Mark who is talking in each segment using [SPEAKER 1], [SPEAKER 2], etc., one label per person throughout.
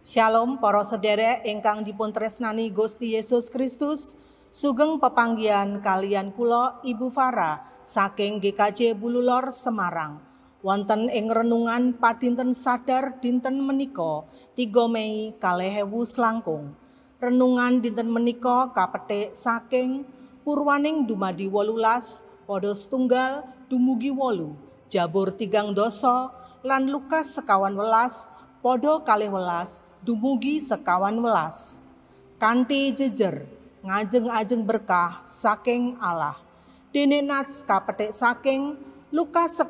[SPEAKER 1] Shalom para sederek ingkang dipun tresnani Gusti Yesus Kristus, sugeng pepanggihan kaliyan kula Ibu Farah saking GKJ Bululor Semarang. Wonten ing renungan padinten sadar dinten menika 3 Mei 2021. Renungan dinten menika kapetik saking Purwaning dumadi 18 padha setunggal dumugi 8, Jabur 3 lan Lukas 15 padha 12 dumugi 15. Kanthi jejer ngajeng-ajeng berkah saking Allah. Dene nats kapetik saking Lukas 15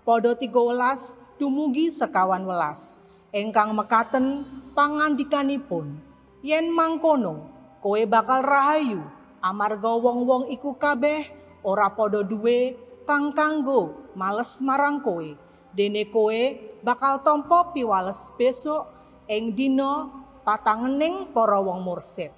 [SPEAKER 1] padha 13 dumugi 15. Ingkang mekaten pangandikanipun, yen mangkono kowe bakal rahayu amarga wong-wong iku kabeh ora padha duwe kang kanggo males marang kowe. Dene kowe bakal tampa piwales besok ing dina patangening para wong mursid.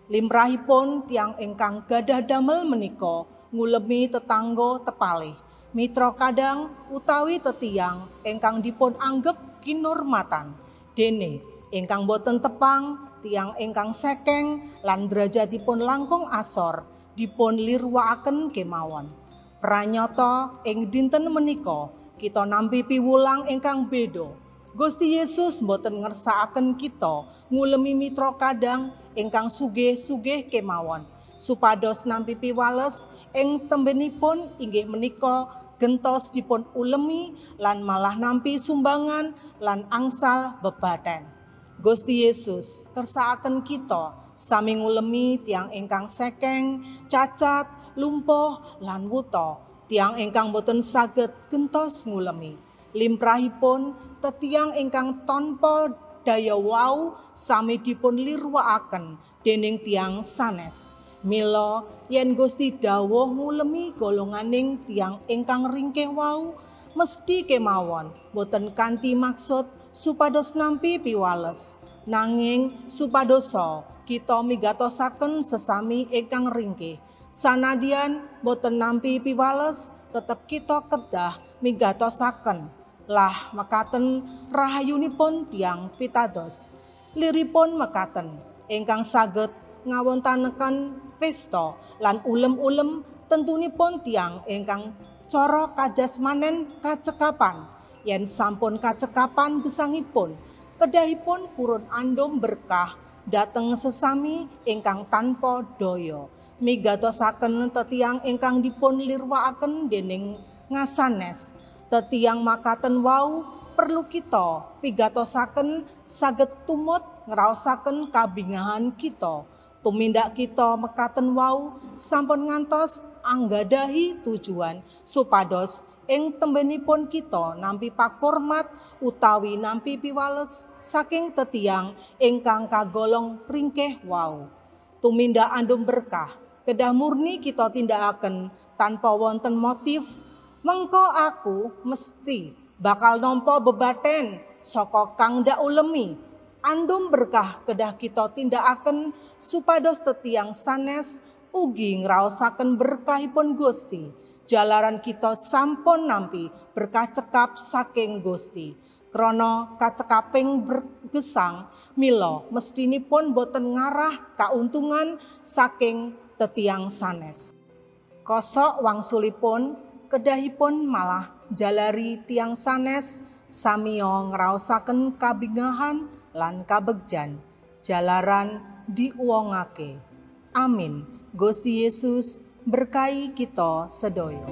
[SPEAKER 1] Limrahipun tiyang ingkang gadah damel menika ngulemi tetangga tepalih, mitra kadang utawi tetiyang ingkang dipun anggep kinurmatan. Dene ingkang boten tepang, tiyang ingkang sekeng lan derajatipun langkung asor dipun lirwakaken kemawon. Pranyata ing dinten menika kita nampi piwulang ingkang beda. Gusti Yesus mboten ngersakaken kita ngulemi mitra kadang ingkang sugih-sugih kemawon supados nampi piwales ing tembenipun inggih menika gentos dipun ulemi lan malah nampi sumbangan lan angsal bebaten. Gusti Yesus kersakaken kita sami ngulemi tiyang ingkang sekeng, cacat, lumpuh lan wuta, tiyang ingkang boten saged gentos ngulemi. Limrahipun tetiyang ingkang tanpa daya wau sami dipun lirwakaken dening tiyang sanes. Mila yen Gusti dawuh ngulemi golonganing tiyang ingkang ringkih wau mesti kemawon boten kanthi maksud supados nampi piwales, nanging supadosa kita migatosaken sesami ingkang ringkih. Sanadyan boten nampi piwales, tetep kita kedah migatosaken. Lah mekaten rahayunipun tiyang pitados. Liripun mekaten ingkang saged ngawontenaken pesta lan ulem-ulem tentunipun tiyang ingkang cara kajasmanen kacekapan. Yen sampun kacekapan gesangipun, kedahipun purun andum berkah dhateng sesami ingkang tanpa daya. Migatosaken tetiyang ingkang dipun lirwakaken dening ngasanes. Tetiyang makaten wau perlu kita pigatosaken saged tumut ngraosaken kabingahan kita. Tumindak kita mekaten wau sampun ngantos anggadahi tujuan supados ing tembenipun kita nampi pakurmat utawi nampi piwales saking tetiyang ingkang kagolong ringkih wau. Tumindak andum berkah kedah murni kita tindakaken tanpa wonten motif mengko aku mesti bakal nampa bebaten saka kang ndak ulemi. Andum berkah kedah kita tindakaken supados tetiyang sanes ugi ngraosaken berkahipun Gusti. Jalaran kita sampun nampi berkah cekap saking Gusti. Krana kacekaping bergesang, mila mestinipun boten ngarah kauntungan saking tetiyang sanes. Kosok wangsulipun kedahipun malah jalari tiyang sanes samiya ngraosaken kabingahan lan kabegjan jalaran diuwongake. Amin. Gusti Yesus berkahi kita sedaya.